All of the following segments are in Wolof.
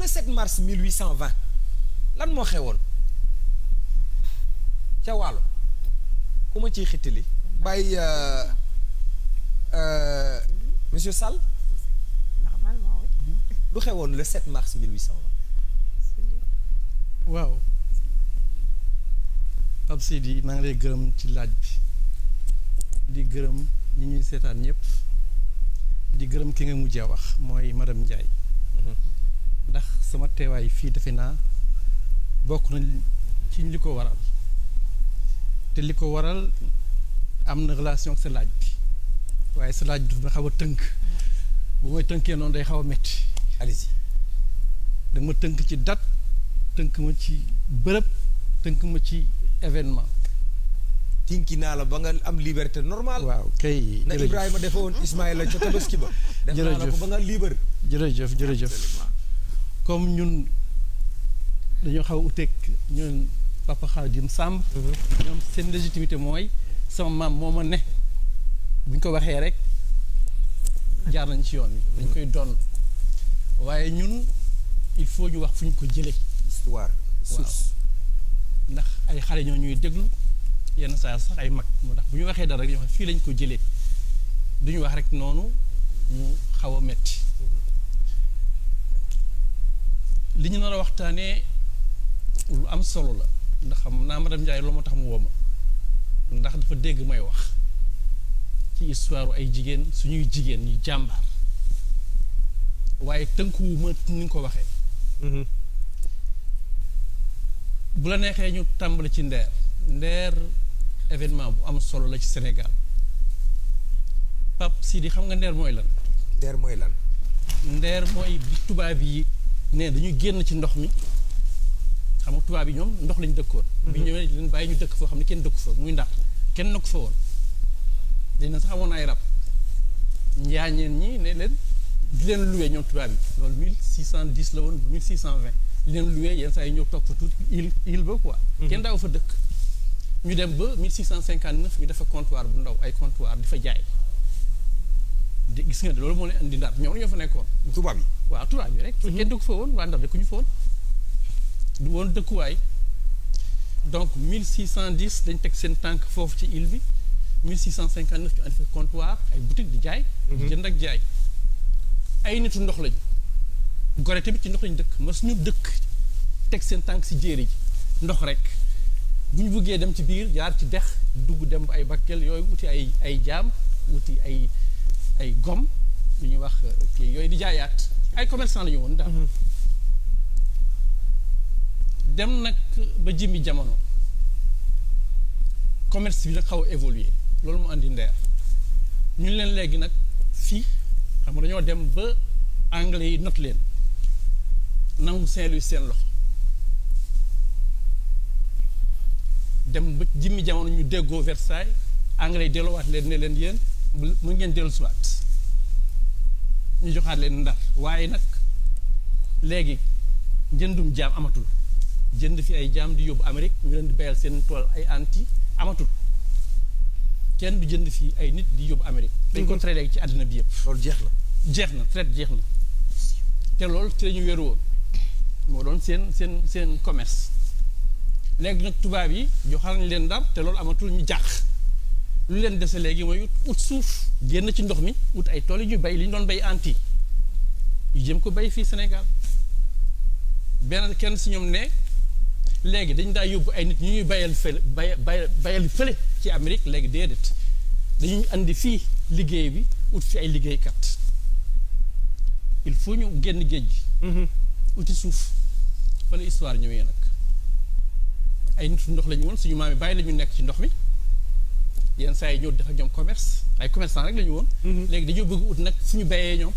7 mars 1820 lan moo xewoon ca Waalo ku ma ciy xittali bàyyi monsieur Sall. Normalement, oui. lu xewoon le 7 mars 1820. waaw Pape Seydi maa ngi lay gërëm ci laaj bi di gërëm ñi ñuy seetaan ñëpp di gërëm ki nga mujjee wax mooy madame Ndiaye ndax sama teewaay fii defe naa bokk na ci li ko waral te li ko waral am na relation ak sa laaj bi waaye sa laaj bi dafa ma xaw a tënk bu may tënkee noonu day xaw a metti allez-y. da ma tënk ci date tënk ma ci bërëb tënk ma ci événement. tinki naa la ba nga am liberté normale. waaw kay na Ibrahima defe woon Ismaïla ca Tabaski ba. def naa la ko ba nga libre. jërëjëf comme ñun dañoo xaw a uteeg ñun Papa Khadim Samb. ñoom seen légitimité mooy sama maam moo ma ne bu ñu ko waxee rek jaar nañ ci yoon wi. dañ koy doon waaye ñun il faut ñu wax fu ñu ko jëlee. histoire source. ndax ay xale ñoo ñuy déglu yenn saa sax ay mag moo tax bu ñu waxee dara rek ñoo xam fii lañ ko jëlee duñu wax rek noonu mu xaw a metti li ñu nar a waxtaanee lu am solo la ndax xam naa madame Ndiaye loolu moo tax mu woo ma ndax dafa dégg may wax ci histoire ay jigéen suñuy jigéen ñu jàmbaar waaye tënkuwuma ni nga ko waxee. bu la neexee ñu tàmbali ci ndeer événement bu am solo la ci Sénégal Pape Sidi xam nga ndeer mooy lan. ndeer mooy lan. ndeer mooy bi tubaab yi ne dañuy génn ci ndox mi xam nga tubaab yi ñoom ndox lañu dëkkoon. bi ñëwee leen bàyyi ñu dëkk foo xam ne kenn dëkku fa muy Ndar kenn nekku fa woon. dina sax amoon ay rab njaañeen ñi ne leen di leen luwee ñoom tubaab yi loolu 1610 la woon 1620. li leen luwee yenn saa yi ñëw toog fa tuuti île ba quoi. kenn daaw fa dëkk. ñu dem ba 1659 ñu def fa comptoir bu ndaw ay comptoir di fa jaay de gis nga loolu moo leen andi Ndar ñoom ñoo fa nekkoon. tubaab yi. waaw tubaab yi rek. kenn dëkku fa woon waa Ndar dëkkuñu fa woon. du woon dëkkuwaay donc 1610 dañ teg seen tànk foofu ci île bi 1659 ñu andi fa comptoir ay boutique di jaay. di jënd ak jaay ay nitu ndox lañu. Gorée tamit ci ndox lañu dëkk mas ñu dëkk teg seen tànk si jéeri ji ndox rek bu ñu bëggee dem ci biir jaar ci dex dugg dem ba ay Bakel yooyu wuti ay jaam wuti ay gom lu ñuy wax kii yooyu di jaayaat ay commerçant la ñu woon daal. dem nag ba jimmi jamono commerce bi nag xaw a évoluer loolu mu andi ndeer ñu leen léegi nag fii xam nga dañoo dem ba anglais yi not leen. nangu Saint-Louis seen loxo dem ba jimmi jamono ñu déggoo Versailles anglais yi delluwaat leen ne leen yéen mu ngeen dellu siwaat ñu joxaat leen Ndar waaye nag léegi njëndum jaam amatul jënd fi ay jaam di yóbbu Amérique ñu leen di bayal seen tool ay anti amatul kenn du jënd fi ay nit di yóbbu Amérique dañ ko traité léegi ci àddina bi yëpp loolu jeex na traite jeex na te loolu ci la ñu wéeru woon moo doon seen commerce léegi nag tubaab yi joxal nañ leen Ndar te loolu amatul ñu jàq lu leen dese léegi mooy ut suuf génn ci ndox mi ut ay tool yu ñu bay li ñu doon bay anti yu jëm ko bay fii Sénégal benn kenn si ñoom ne léegi dañ daa yóbbu ay nit ñu ñuy bayal fële bayal fële ci Amérique léegi déedéet dañuy andi fii liggéey bi ut fi ay liggéeykat il faut ñu génn géej gi uti suuf fa la histoire ñëwee nag ay nit ndox la ñu woon suñu maam yi bàyyi la ñu nekk ci ndox mi yenn saa yi ñëw def ak ñoom commerce ay commerçant rek la ñu woon. léegi dañoo bëgg ut nag fu ñu bayee ñoom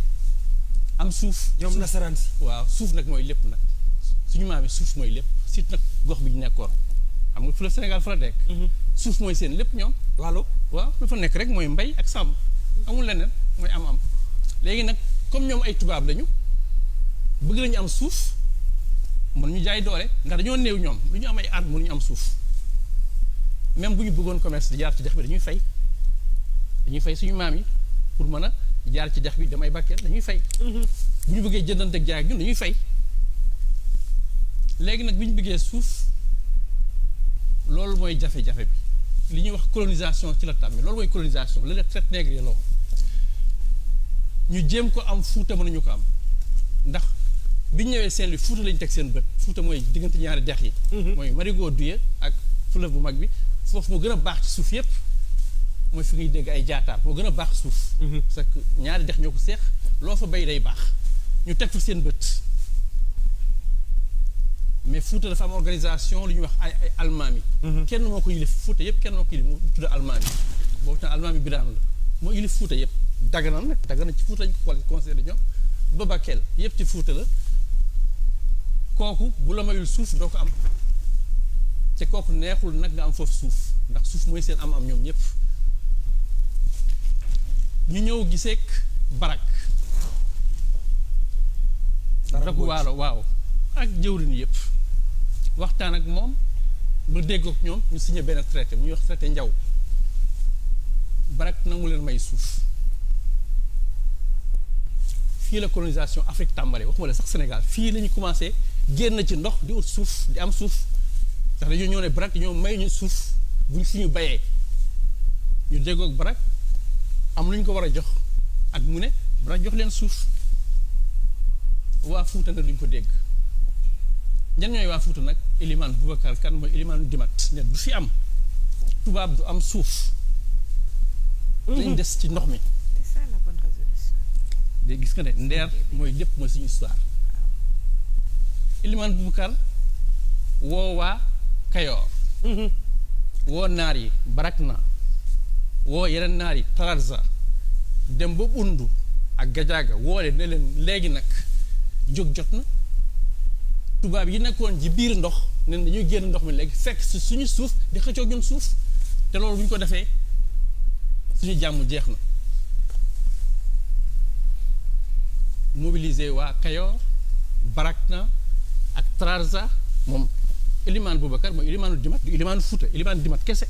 am suuf. ñoom nasaraan si. waaw suuf nag mooy lépp nag suñu maam yi suuf mooy lépp surtout nag gox bi ñu nekkoon xam nga fu la Sénégal fa la nekk. suuf mooy seen lépp ñoom. waaw lu fa nekk rek mooy mbay ak sàmm amul leneen mooy am-am léegi nag comme ñoom ay tubaab lañu bëgg nañu am suuf mën ñu jaay doole ndax dañoo néew ñoom lu ñu am ay arme mënuñu am suuf même bu ñu bëggoon commerce di jaar ci dex bi dañuy fay suñu maam yi pour mën a jaar ci dex bi damay Bakel dañuy fay. bu ñu bëggee jëndante ak jaay ak ñun dañuy fay léegi nag bi ñu bëggee suuf loolu mooy jafe-jafe bi li ñuy wax colonisation ci la tàmmi loolu mooy colonisation la traite nègre yi la ñu jéem ko am Fuuta mënuñu ko am ndax bi ñu ñëwee Saint-Louis Fuuta lañu teg seen bët Fuuta mooy diggante ñaari dex yi. mooy Marigot Douye ak fleuve bu mag bi foofu moo gën a baax ci suuf yépp mooy fi ngay dégg ay jaataar moo gën a baax suuf. parce que ñaari dex ñoo ko seex loo fa bay day baax ñu teg fa seen bët mais Fuuta dafa am organisation lu ñuy wax ay almaami. kenn moo ko yilif Fuuta yépp kenn moo ko yilif mu tudd almaami boobu tam almaami Birame la moo yilif Fuuta yépp Dagana nag Dagana ci Fuuta lañu ko considéré ñoom ba Bakel yépp ci Fuuta la kooku bu la mayul suuf doo ko am te kooku neexul nag nga am foofu suuf ndax suuf mooy seen am ñoom ñépp ñu ñëw giseek barak raku waalo waaw ak jëwriñ yépp waxtaan ak moom ba déggook ñoom ñu signé benn traité mu ñuy wax traité njaw barak nangu leen may suuf fii la colonisation Afrique tàmbale waxuma la sax Sénégal fii lañu commencé génn ci ndox di ut suuf di am suuf ndax dañoo ñëw ne barak ñoo may ñu suuf buñ fi ñu bayee ñu déggook barak am lu ñu ko war a jox ak mu ne barak jox leen suuf waa Fuuta nag duñ ko dégg ñan ñooy waa Fuuta nag Eliman Boubacar Kane mooy Eliman Dimat ne du fi am tubaab du am suuf dañ des ci ndox mi C'est ça la bonne résolution. de gis nga ne ndeer mooy lépp mooy suñu histoire Eliman Boubacar woo waa Kayoor woo naar yi Barakna woo yeneen naar yi Tararza dem ba Undu ak Gajaaga woole ne leen léegi nag jóg jot na tubaab yi nekkoon ci biir ndox ne dañuy génn ndox mi léegi fekk si suñu suuf di xëccoo ñun suuf te loolu bu ñu ko defee suñu jàmm jeex na mobiliser waa Kayoor Barakna ak Trarza moom Eliman Boubacar mooy Elimaanu Dimat du Elimaanu Fuuta Elimaanu Dimat kese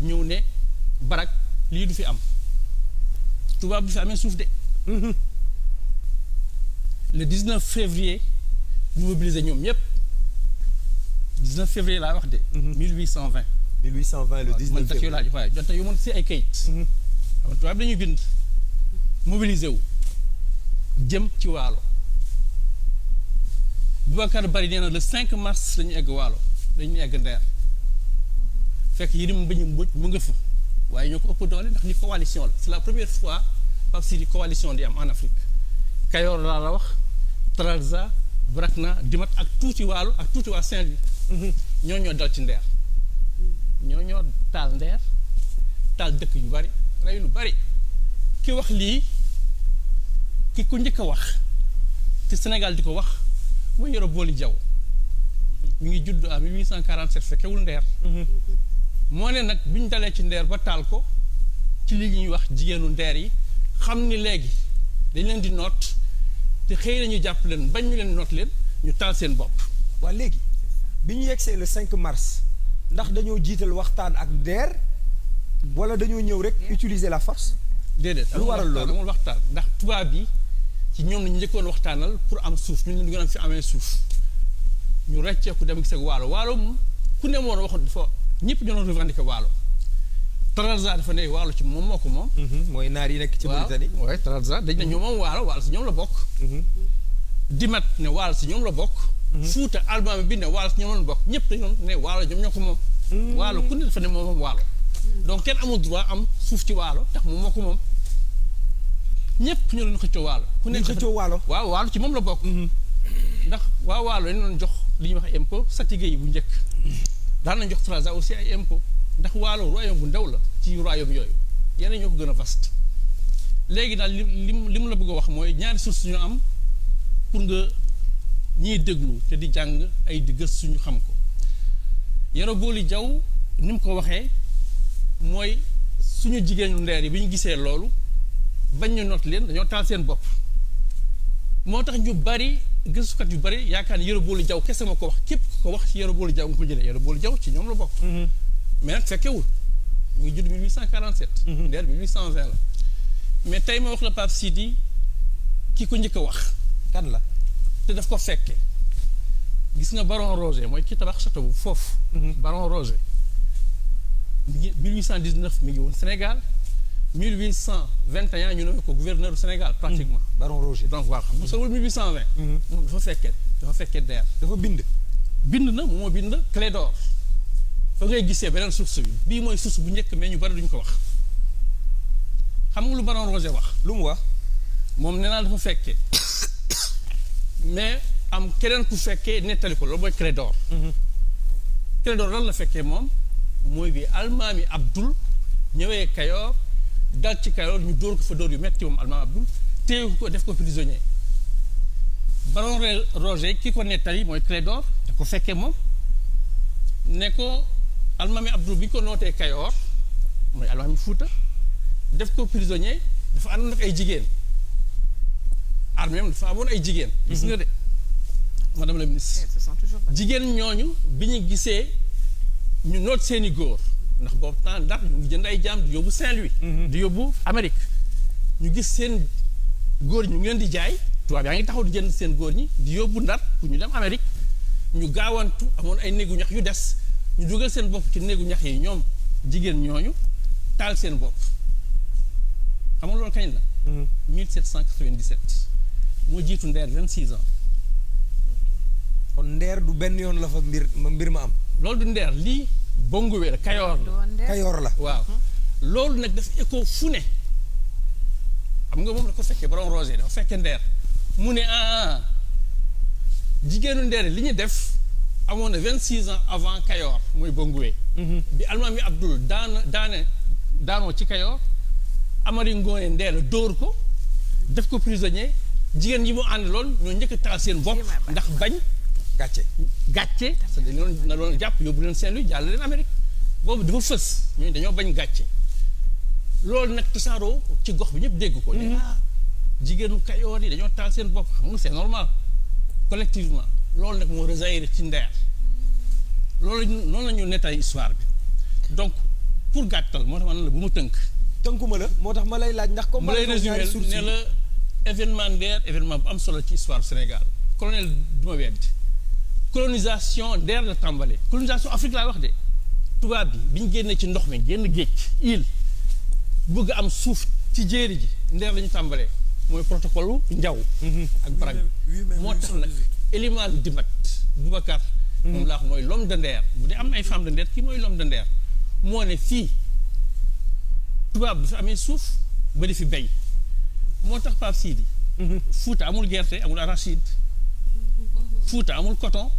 ñëw ne Barak lii du fi am tubaab du fi amee suuf de le 19 février ñu mobiliser ñoom ñëpp 19 février laa wax de 1820 1820 le 19 man février laa jox waaye jonte yu mën si ay kayit xam nga tubaab dañuy bind mobiliser wu jëm ci waalo Boubacar Bari nee na le 5 mars dañu egg waalo dañu egg ndeer fekk Yërim Mbañu Mbodj mu nga fa waaye ñoo ko ëpp doole ndax ni coalition la c'est la première fois Pape Sidi coalition di am en Afrique Kayoor laa la wax Trarza Barakna Dimat ak tuuti waalo ak tuuti waa Saint-Louis ñoo dal ci ndeer ñoo taal ndeer taal dëkk yu bari rey lu bari ki wax lii ki ku njëkk a wax te Sénégal di ko wax mooy Yoro Booli Jaw mi ngi judd à 1847 fekkewul ndeer moo ne nag bi ñu dalee ci ndeer ba taal ko ci li ñuy wax jigéenu ndeer yi xam ni léegi dañ leen di noot te xëy na ñu jàpp leen bañ ñu leen noot leen ñu taal seen bopp waa léegi bi ñu yegsee le 5 mars ndax dañoo jiital waxtaan ak ndeer wala dañoo ñëw rek utiliser la force déedéet lu waral loolu amul waxtaan ndax tubaab yi ci ñoom lañu njëkkoon waxtaanal pour am suuf ñu leen gën a fi amee suuf ñu recceeku dem gis ak waalo waalo moom ku ne moo waxoon dafa ñëpp ñoo doon revendiquer waalo Trarza dafa ne waalo ci moom moo ko moom mooy naar yi nekk ci Mauritanie waaw Trarza dañ ne ñoom moom waalo si ñoom la bokk Dimat ne waalo si ñoom la bokk Fuuta almaami bi ne waalo si ñoom la bokk ñëpp dañu ne waalo ñoom ñoo ko moom waalo ku ne dafa ne moom waalo donc kenn amul droit am suuf ci waalo tax moom moo ko moom ñëpp ñoo doon xëccoo waalo ku ne xëccoo waalo waaw waalo ci moom la bokk ndax waa waalo dañu doon jox li ñuy wax impôt satige yi bu njëkk daan nañ jox Trarza aussi ay impôt ndax waalo royaume bu ndaw la ci royaume yooyu yeneen ñoo ko gën a vaste léegi daal li mu la bëgg a wax mooy ñaari source ñu am pour nga ñiy déglu te di jàng ay di gës suñu xam ko Yoro Booli Jaw ni mu ko waxee mooy suñu jigéenu ndeer yi bi ñu gisee loolu bañ ñu noot leen dañoo taal seen bopp moo tax ñu bari gëstukat yu bari yaakaar ni Yoro Booli Jaw kese ma ko wax képp ko wax ci Yoro Booli Jaw nga ko jëlee Yoro Booli Jaw ci ñoom la bokk mais nag fekkewul mu ngi judd 1847 ndeer 1820 la mais tey ma wax la Pape Sidi ki ko njëkk a wax kan la te daf ko fekke gis nga baron Roger mooy ki tabax château bu foofu. baron Roger. mi ngi 1819 mi ngi woon Sénégal 1821 ñu ne ko gouverneur du Sénégal pratiquement. baron Roger. donc waaw xam nga sowul 1820. moom dafa fekkee DER. dafa bind. bind na moo bind clé d'or fa ngay gisee beneen source bi bii mooy source bu njëkk mais ñu bari duñ ko wax xam nga lu baron Roger wax. lu mu wax. moom nee naa dafa fekkee mais am keneen ku fekkee nettali ko loolu mooy clé d'or. clé d'or lan la fekkee moom mooy bi almaami Abdul ñëwee Kayoor dal ci Kayoor ñu dóor ko fa dóor yu metti moom almaami Abdul téye ko def ko prisonnier baron Roger ki ko nettali mooy clé d'or da ko fekkee moom ne ko almaami Abdul bi ñu ko nootee Kayoor mooy almaami Fuuta def ko prisonnier dafa àndoon ak ay jigéen armée am dafa amoon ay jigéen. gis nga de madame la ministre. Ce sont toujours jigéen ñooñu bi ñu gisee ñu noot seeni góor ndax boobu temps ndax ñu ngi jënd ay jaam di yóbbu Saint-Louis. di yóbbu Amérique ñu gis seen góor ñu ngi leen di jaay tubaab yaa ngi taxaw di jënd seen góor ñi di yóbbu Ndar pour ñu dem Amérique ñu gaawantu amoon ay néegu ñax yu des ñu dugal seen bopp ci néegu ñax yi ñoom jigéen ñooñu taal seen bopp xam nga loolu kañ la. 1797 moo jiitu Ndeer 26 ans. kon Ndeer du benn yoon la fa mbir ma am. loolu du Ndeer lii Bongowe la Kayoor la. Kayoor la waaw loolu nag dafa écho fu ne xam nga moom da ko fekkee baron Roger dafa fekkee Ndeer mu ne jigéenu Ndeer li ñu def amoon na 26 ans avant Kayoor mooy Bongowe. bi almaami Abdul daanoo ci Kayoor Amari Ngoone Ndeer dóor ko def ko prisonnier jigéen ñi mu ànd lool ñoo njëkk a taal seen bopp ndax bañ gàcce na loon jàpp yóbbu leen Saint-Louis jàll leen Amérique boobu dafa fës ñooñu dañoo bañ gàcce loolu nag tasaaroo ci gox bi ñëpp dégg ko ne jigéenu Kayoor yi dañoo taal seen bopp xam nga c'est normal collectivement loolu nag moo rejaillir ci Ndeer loolu noonu la ñu nettali histoire bi donc pour gàttal moo tax ma ne la bu mu tënkuma la moo tax ma lay laaj ndax comme ma lay résumé ne la événement Ndeer événement bu am solo ci histoire Sénégal colonel du ma weddi colonisation Ndeer la tàmbale colonisation Afrique laa wax de tubaab bi ñu génnee ci ndox mi génn géej île bëgg am suuf ci jéeri ji Ndeer la ñu tàmbalee mooy protocole Njaw ak Barag moo tax nag Eliman Dimat Boubacar moom laa wax mooy l'homme de Ndeer bu dee am na ay femme de Ndeer kii mooy l'homme de Ndeer moo ne fii tubaab bi fi amee suuf ba di fi béy moo tax Pape Sidi Fouta amul gerte amul arachide Fouta amul coton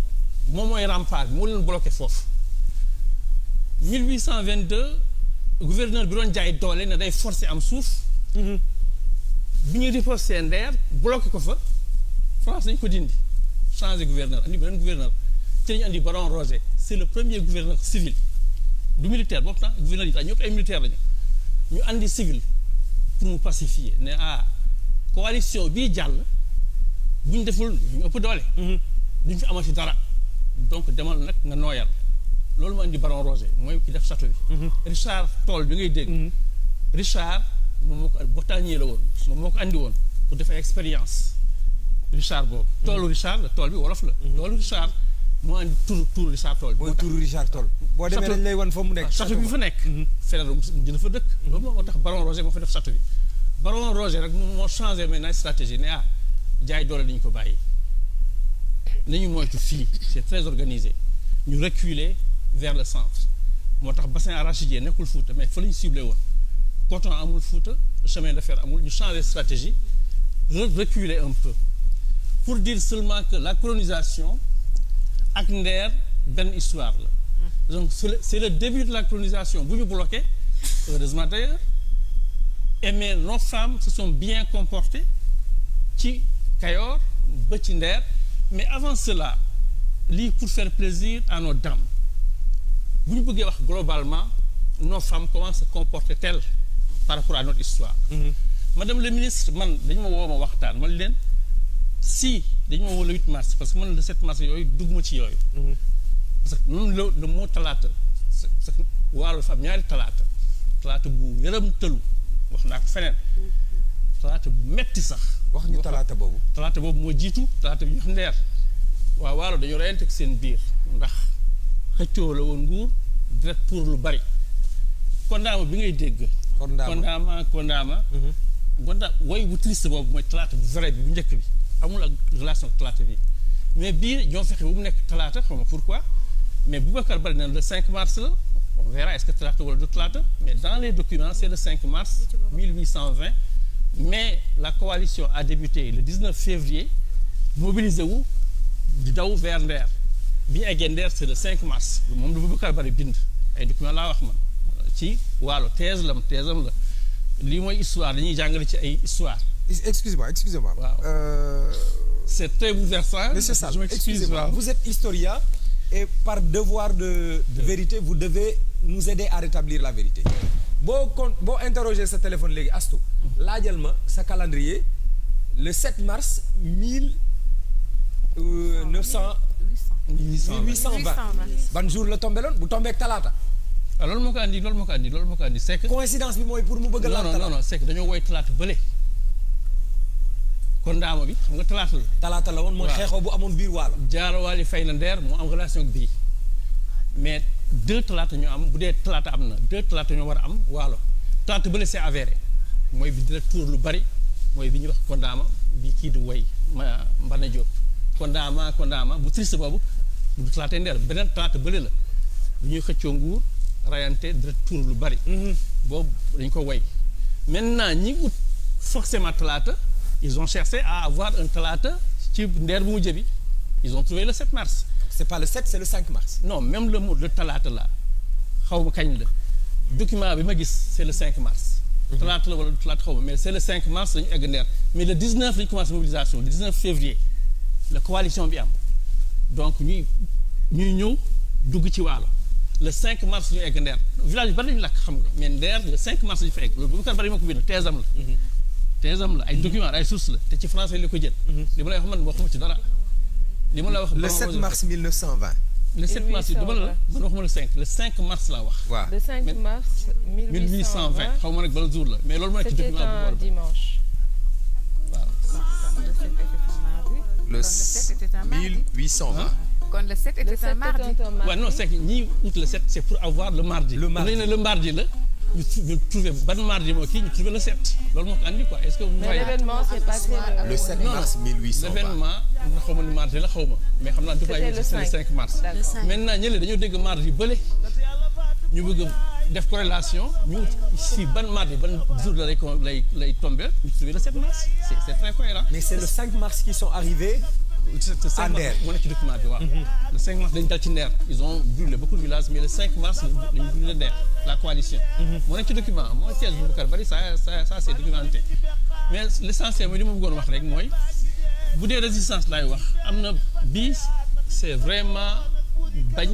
moom mooy rempart bi moo leen bloqué foofu 1822 gouverneur bi doon jaay doole ne day forcer am suuf bi ñu riposté Ndeer bloqué ko fa France dañu ko dindi changé gouverneur andi beneen gouverneur ci lañu andi baron Roger c'est le premier gouverneur civil du militaire boobu temps gouverneur yi tax ñëpp ay militaire lañu ñu andi civil pour mu pacifier ne coalition bii jàll bu ñu deful ñu ëpp doole duñ fi amati dara donc demal nag nga nooyal loolu mu andi baron Roger mooy ki def château bi Richard Toll bi ngay dégg Richard moom moo ko botanier la woon moom moo ko andi woon pour def ay expérience Richard boobu toolu Richard la tool bi wolof la toolu Richard moo andi tur Richard Toll bi mooy turu Richard Toll boo demee dañ lay wan fa mu nekk château bi fa nekk feneen dina fa dëkk loolu moo tax baron Roger moo fa def château bi baron Roger rek moo changé maintenant stratégie ne jaay doole dañu ko bàyyi nañu moytu fii c'est très organisé ñu reculer vers le centre moo tax bassin arachidier nekkul Fouta mais fa la ñu ciblé woon coton amul Fouta chemin de fer amul ñu changé stratégie reculer un peu pour dire seulement que la colonisation ak Ndeer benn histoire la donc c'est le début de la colonisation bu ñu bloqué heureusement d'ailleurs mais nos femmes se sont bien comportées ci Kayoor ba ci Ndeer mais avant cela lii pour faire plaisir à nos dames bu ñu bëggee wax globalement nos femmes comment se comportent-elles par rapport à notre histoire madame le ministre man dañu ma woo ma waxtaan man leen si dañu ma woo le 8 mars parce que man le 7 mars yooyu dugg ma ci yooyu parce que même le mot talaata waalo fa am ñaari talaata bu yërëm tëlu wax naa ko feneen talaata bu metti sax wax ñu talaata boobu moo jiitu talaata bi ñu wax Ndeer waaw waalo dañoo reyante ak seen biir ndax xëccoo la woon nguur direct pour lu bari kondaama bi ngay dégg kondaama woy bu triste boobu mooy talaata bu vrai bi bu njëkk bi amul ak relation ak talaata bi mais bii ñoo fexe bu mu nekk talaata xaw ma pourquoi mais Boubacar Baldé na le 5 mars la on verra est-ce que talaata wala du talaata mais dans les documents c'est le 5 mars 1820 mais la coalition a débuté le 19 février mobilisé wu di daw vers Nder bi ñu eggee Nder c'est le 5 mars moom la Boubacar Baldé bind ay documents laa wax man ci waalo thèse am la lii mooy histoire dañuy jàngale ci ay histoire. Excusez-moi. waaw c'est très bouleversant. Monsieur Sall, je m'excuse. excusez-moi. Vous êtes historien et par devoir de vérité vous devez nous aider à rétablir la vérité. boo interroger sa téléphone léegi Astou laajal ma sa calendrier le 7 mars 1820 ban jour la tombé loon bu tombé ak talaata. ah loolu moo ko andi c'est que. coïncidence bi mooy pour mu bëgg a. non c'est que dañoo woy talaata bële. kon ndaama bi xam nga talaata la. talaata la woon mooy xeexoo bu amoon biir waalo. jaarawaali fay na Nder mu am relation ak bii mais 2 talaata ñoo am bu dee talaata am na 2 talaata ñoo war a am waalo talaata bële c'est avéré mooy bi dina tuur lu bari mooy bi ñuy wax kondaama bi kii di woy Mbana Diop kondaama bu triste boobu bu talaatee Nder beneen talaata bële la bu ñuy xëccoo nguur rayante dina tuur lu bari. boobu dañ ko woy maintenant ñi ut forcément talaata ils ont cherché à avoir un talaata ci Nder bu mujj bi ils ont trouvé le 7 mars. c'est pas le 7 c'est le 5 mars. non même le mot de talaata la xaw ma kañ la document bi ma gis c'est le 5 mars. talaata la wala talaata xaw ma mais c'est le 5 mars dañu egg Nder mais le 19 lañu commencé mobilisation le 19 février la coalition bi am donc ñuy ñëw dugg ci waalo le 5 mars ñu egg Nder village bi bari lañu lakk xam nga mais Nder le 5 mars ñu fa egg loolu bu mu bari ma ko bind thèse am la ay documents ay sources la te ci français li ko jël. li ma lay wax man waxuma ci dara. li ma la wax le 7 mars 1920. le 7 mars dama la man waxuma le 5 mars laa wax. waaw le 5 mars 1820 xaw ma nag ban jour la mais loolu mooy ci document bu c'était un dimanche. waaw. le 7 était un mardi. 1820. kon le 7 était un mardi. waaw non c'est que ñi ut le 7 c'est pour avoir le mardi. le mardi la ñu trouvé ban mardi moo kii ñu trouvé le 7 loolu moo ko andi quoi est-ce que vous voyez. l'événement s'est passé le 7 mars 1820. l'événement xaw ma ni mardi la xaw ma mais xam naa dafa c'est le 5 mars. maintenant ñële dañoo dégg mardi bële ñu bëgg def corrélation ñu si ban mardi ban jour la lay tombé ñu trouvé le 7 mars c'est très cohérent. mais c'est le 5 mars qu'ils sont arrivés. à Nder moo nekk ci document bi waaw. le 5 mars dañu dal ci Nder ils ont brûlé beaucoup de villages mais le 5 mars dañu brûlé Nder la coalition. moo nekk ci document moo thèse Boubacar Baldé ça c'est documenté mais l'essentiel mooy li ma bëggoon wax rek mooy bu dee résistance laay wax am na bii c'est vraiment bañ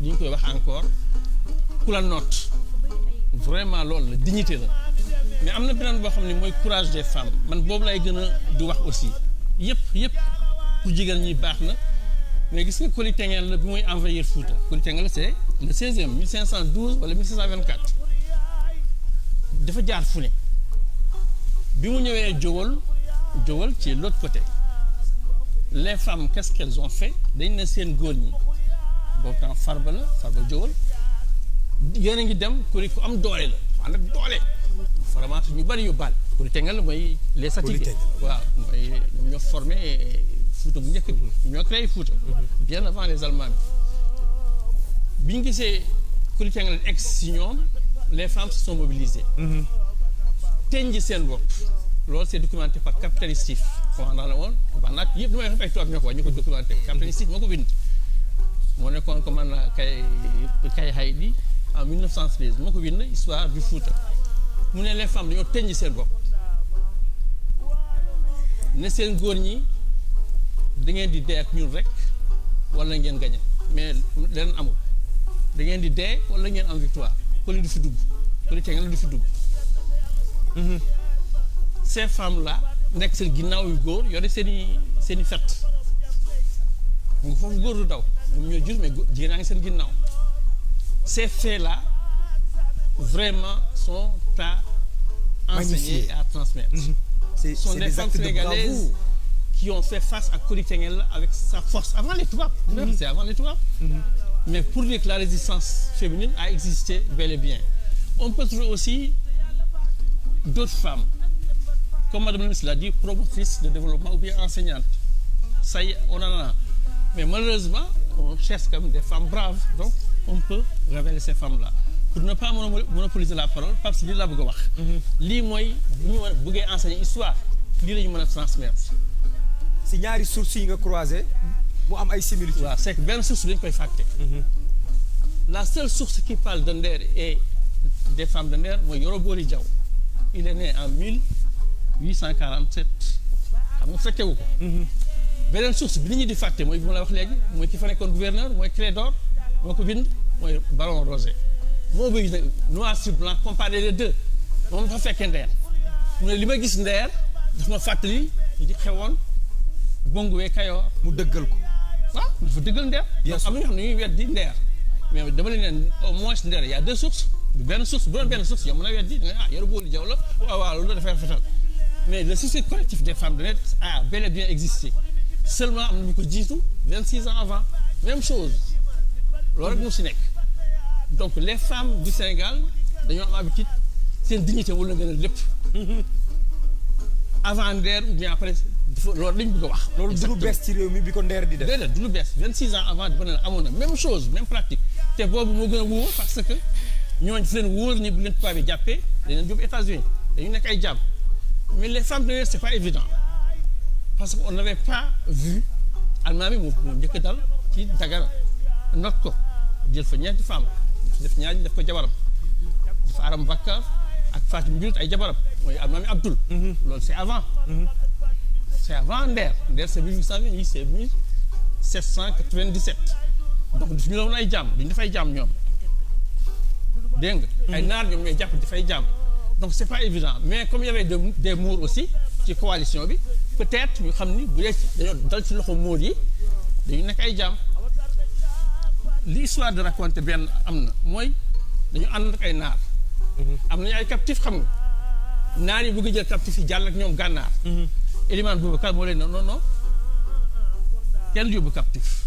li ñu koy wax encore ku la noot vraiment loolu la dignité la mais am na beneen boo xam ne mooy courage des femmes man boobu lay gën a di wax aussi. yëpp pour jigéen ñi baax na mais gis nga Koli Tengel la bi muy envahir Fouta Koli Tengel c'est le 16e 1512 wala 1524 dafa jaar fu ne bi mu ñëwee Jowal ci l'autre côté les femmes qu'est-ce qu'elles ont fait dañ ne seen góor ñi boobu temps Farba Jowal yéen a ngi dem Koli ku am doole la ànd ak doole vraiment ñu bari yóbbaale Koli Tengel mooy les Satiké waaw mooy ñoom ñoo formé Fouta bu njëkk bi ñoo créé Fouta bien avant les Allemands bi ñu gisee Koli Tengel ex si ñoom les femmes se sont mobilisées teñji seen bopp loolu c'est documenté par capitaine Stif commandant la woon commandant yëpp li may wax ay tubaab ñoo ko wax ñu ko documenté capitaine Stif moo ko bind moo nekkoon commandant kay Haydi en 1913 moo ko bind histoire du Fouta mu ne les femmes dañoo teñji seen bopp ne seen góor ñi da ngeen di dee ak ñun rek wala ngeen gañe mais leen amul da ngeen di dee wala ngeen am victoire Koli du fi dugg Koli Tengel du fi dugg. Ces femmes là nekk seen ginnaaw yu góor yore seen i fett mu ngi foofu góor du daw ñoom ñoo jur mais jigéen a ngi seen ginnaaw ces faits là vraiment sont à enseigner et à transmettre. C'est des actes de bravoure qui ont fait face à Kori Tengel avec sa force avant les tubaab. C'est avant les tubaab. Mais pour dire que la résistance féminine a existé bel et bien. On peut trouver aussi d'autres femmes, comme Madame la ministre l'a dit, promotrices de développement ou bien enseignantes. Ça y est, on en a. Mais malheureusement, on cherche quand même des femmes braves. Donc, on peut révéler ces femmes-là. Pour ne pas monopoliser la parole, Pape Sidi laa bëgg a wax. lii mooy bu ñu bëggee enseigner histoire lii la ñu mën a transmettre. si ñaari sources yi nga croisé mu am ay similitudes. waaw c'est que benn source dañu koy fàtte. La seule source qui parle de Nder et des femmes de Nder mooy Yoro Bori Diaw. Il est né en 1847. xam nga fekkewu ko. beneen source bi nit ñi di fàtte mooy bi ma la wax léegi mooy ki fa nekkoon gouverneur mooy Clédor moo ko bind mooy Baron Rosé. moo bëgg nag noir sur blanc comparer les deux moom dafa fekkee Nder mu ne li ma gis Nder daf ma fàttali di xewoon Bonguwee Kayoor mu dëggal ko. waaw dafa dëggal Nder. bien sûr am na ñoo xam ne ñuy weddi Nder mais dama leen ne au moins Nder y a deux sources benn source bu doon benn source yow mën a weddi ah Yoro Bori Diaw la waaw loolu dafay rafetal mais le suicide collectif des femmes de Nder a bel et bien existé seulement am na ñu ko jiitu 26 ans avant même chose loolu rek mu si nekk. Donc les femmes du Sénégal dañoo am habitude seen dignité wala gën a lépp avant Nder ou bien après loolu lañ bëgg a wax. loolu du lu bees ci réew mi bi ko Nder di def. déedéet du lu bees 26 ans avant ba ne la amoon na même chose même pratique te boobu moo gën a wóor parce que ñooñu fi leen wóor ni bu leen tubaab bi jàppee dañ leen yóbbu États-Unis dañu nekk ay jàmm mais les femmes de Nder c'est pas évident parce que on n'avait pas vu Almaami moo njëkk dal ci Dagana not ko jël fa ñeenti femmes. def ñaar ñi def ko jabaram dafa Aram Bakar ak Fatim Mbirit ay jabaram mooy Almaami Abdoul. loolu c'est avant. c'est avant Nder c'est 1820 yi c'est 1797 donc daf ñu la woon ay jaam duñu dafay jaam ñoom dégg nga. ay naar ñoom ñooy jàpp dafay jaam donc c'est pas évident mais comme il y avait des Mours aussi ci coalition bi peut-être ñu xam ni bu dee dañoo dal ci loxo Mours yi dañu nekk ay jaam. L'histoire de raconter benn am na mooy dañu ànd ak ay naar. am nañu ay captif xam nga naar yi bëgg jël captif yi jàll ak ñoom gànnaar. Elimane Boubacar moo leen non kenn du yóbbu captif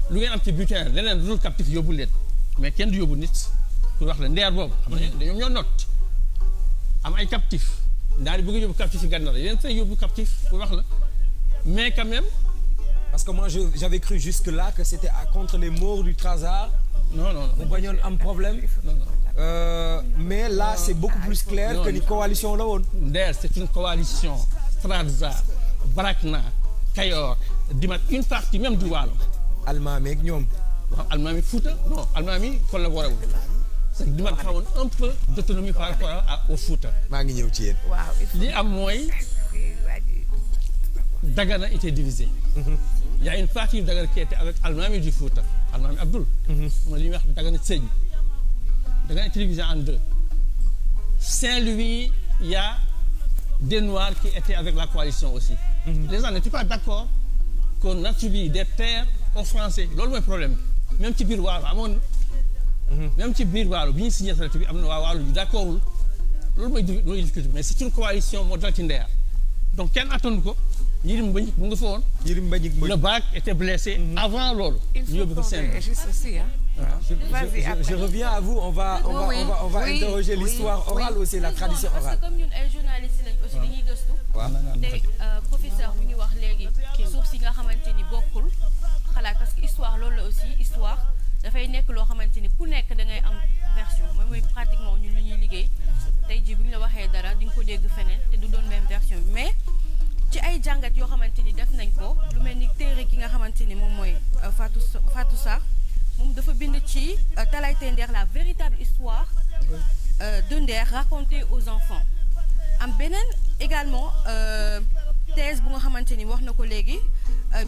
lu ngeen am ci butin leneen lu dul captif yóbbu leen mais kenn du yóbbu nit pour wax la Nder boobu. xam nga dañoo ñoo not am ay captif naar yi bëgg yóbbu captif yi gànnaar yeneen say yóbbu captif pour wax la mais quand même. Parce que moi j'avais cru jusque-là que c'était contre les Maures du Trarza. Non. mu bañoon am problème. Non. Mais là c'est beaucoup plus clair que ni coalition la woon. Nder c'est une coalition Trarza Barakna Kayoor Dimat une partie même du Waalo. Almaami ak ñoom. waaw Almaami Fouta non Almaami collaboré wul. c'est que Dimat xawoon un peu d'autonomie par rapport au Fouta. maa ngi ñëw ci yéen. waaw li am mooy Dagana était divisé. Il y a une partie de Dagana qui était avec Almaami du Fouta, Almaami Abdoul. mooy li ñuy wax Dagana Sédhiou. Dagana est divisé en deux. Saint-Louis, il y a des Noirs qui étaient avec la coalition aussi. Les gens n'étaient pas d'accord qu'on attribue des terres aux Français. Loolu mooy problème bi même ci biir Waalo amoon même ci biir Waalo bi ñu signé traité bi am na waa Waalo yu d'accordul loolu mooy difficulté mais c'est une coalition moo dal ci Nder donc kenn attandu ko. Yirim Mbagnick mu nga fa woon. Yirim Mbagnick le bac était blessé. avant loolu. ñu yóbbu ko Saint-Louis. juste aussi je reviens à vous on va interroger l'histoire orale aussi la tradition orale. parce que comme ñun ay journalistes lañ aussi dañuy gëstu. waaw te professeur mi ngi wax léegi source yi nga xamante ni bokkul xalaat parce que histoire loolu la aussi histoire dafay nekk loo xamante ni ku nekk da ngay am version mooy pratiquement ñun li ñuy liggéey tey jii bu ñu la waxee dara di nga ko dégg feneen te du doon même version bi mais. ci ay jàngat yoo xamante ni def nañ ko lu mel ni téere ki nga xamante ni moom mooy Fatou Sarr moom dafa bind ci Talayte Nder la véritable histoire de Nder racontée aux enfants am beneen également thèse bu nga xamante ni wax na ko léegi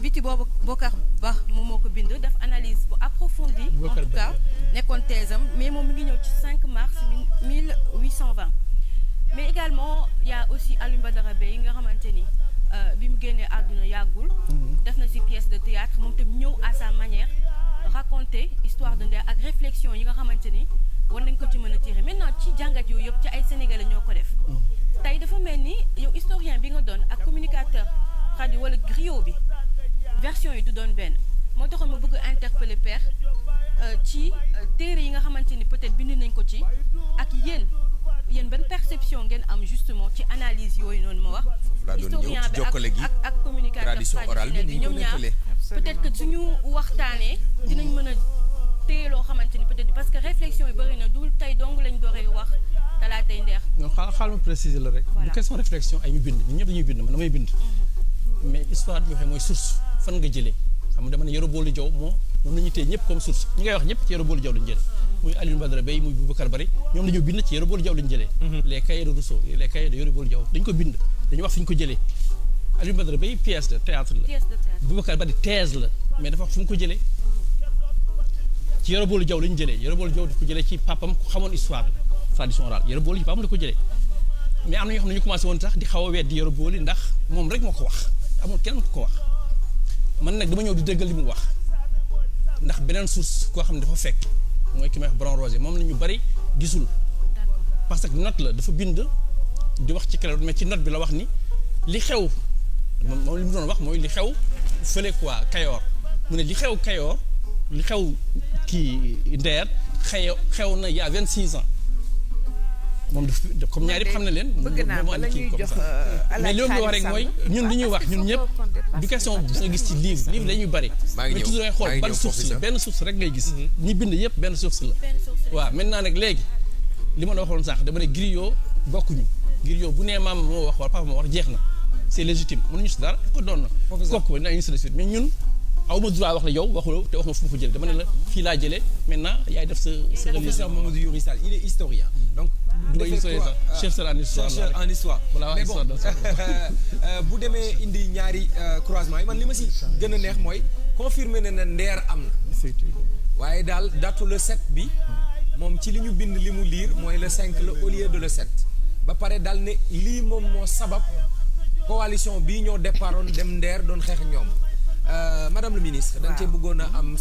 biti boobu Bokar Ba moom moo ko bind def analyse bu approfondie en tout cas nekkoon thèse am mais moom mi ngi ñëw ci 5 mars 1820 mais également il y a aussi Alioune Badara Beye yi nga xamante ni bi mu génnee àdduna yàggul def na ci pièce de théâtre moom tam ñëw à sa manière raconter histoire de Nder ak réflexion yi nga xamante ni war nañ ko ci mën a tirer maintenant ci jàngat yooyu yëpp ci ay sénégalais ñoo ko def tey dafa mel ni yow historien bi nga doon ak communicateur Khady wala griot bi version yi du doon benn moo taxoon ma bëgg interpeller père ci téere yi nga xamante ni peut-être bind nañ ko ci ak yéen ban perception ngeen am justement ci analyse yooyu noonu ma wax historien bi ak communicateur traditionnel bi ñoom ñaar peut-être que suñu waxtaanee dinañ mën a téye loo xamante ni peut-être parce que réflexion yi bëri na dul tey dong lañ dooree wax Talaatay Ndeer. non xaaral ma préciser la rek. bu question réflexion ay ñu bind ñun ñëpp dañuy bind man damay bind. mais histoire bi waxee mooy source fan nga jëlee xam nga dama ne Yoro Bolu Diaw moom la ñu téye ñëpp comme source ñi ngay wax ñëpp ci Yoro Bolu Diaw lañu jëlee. muy Alioune Badara Bey muy Boubacar Bari ñoom dañoo bind ci Yoro Bolu Diaw lañu jëlee. les cahiers de Rousseau les cahiers de Yoro Bolu Diaw dañu ko bind dañu wax fi ñu ko jëlee Alioune Badara Bey pièce de théâtre la. Boubacar Bari thèse la mais dafa wax fu mu ko jëlee ci Yoro Bolu Diaw lañu jëlee Yoro Bolu Diaw di ko jëlee ci papam ku xamoon histoire la tradition orale Yoro Bolu ci papam la ko jëlee mais am na ñoo xam ne ñu commencé woon sax di xaw a weddi Yoro Bolu ndax moom rek moo ko wax amul kenn ku ko wax man nag dama ñëw di dëggal li mu wax ndax beneen source koo xam ne dafa fekk mooy ki may wax Bron Rosé moom la ñu bari gisul parce que note la dafa bind di wax ci Clédor mais ci note bi la wax ni li xew moom li mu doon wax mooy li xew fële quoi Kayoor mu ne li xew Kayoor li xew kii Ndeer xew na il y a 26 ans moom daf comme ñaar yëpp xam na leen. bëgg naa bala ñuy jox mais li ma wax rek mooy ñun li ñuy wax ñun ñëpp du question bi nga gis ci livre la ñuy bari. mais toujours ngay xool ban source la benn source rek ngay gis. ñi bind yëpp benn source la. waaw maintenant nag léegi li ma la waxoon sax dama ne griot bokkuñu griot bu nee maam moo wax wala papa moo wax jeex na c'est légitime mënuñu si dara ko doon na. kooku na ñu si de suite mais ñun. aw ma droit wax la yow waxuloo te wax ma fu mu ko jëlee dama ne la fii laa jëlee maintenant yaay def sa professeur Mamadou Yuri Sall il est historien donc chercheur en histoire voilà mais bon bu demee indi ñaari croisement yi man li ma si gën a neex mooy confirmer na Ndeer am na waaye daal datu le 7 bi moom ci li ñu bind li mu liir mooy le 5 la au lieu de le 7 ba pare daal ne lii moom moo sabab coalition bii ñoo départoon dem Ndeer doon xeex ñoom Madame le ministre da nga cee bëggoon a am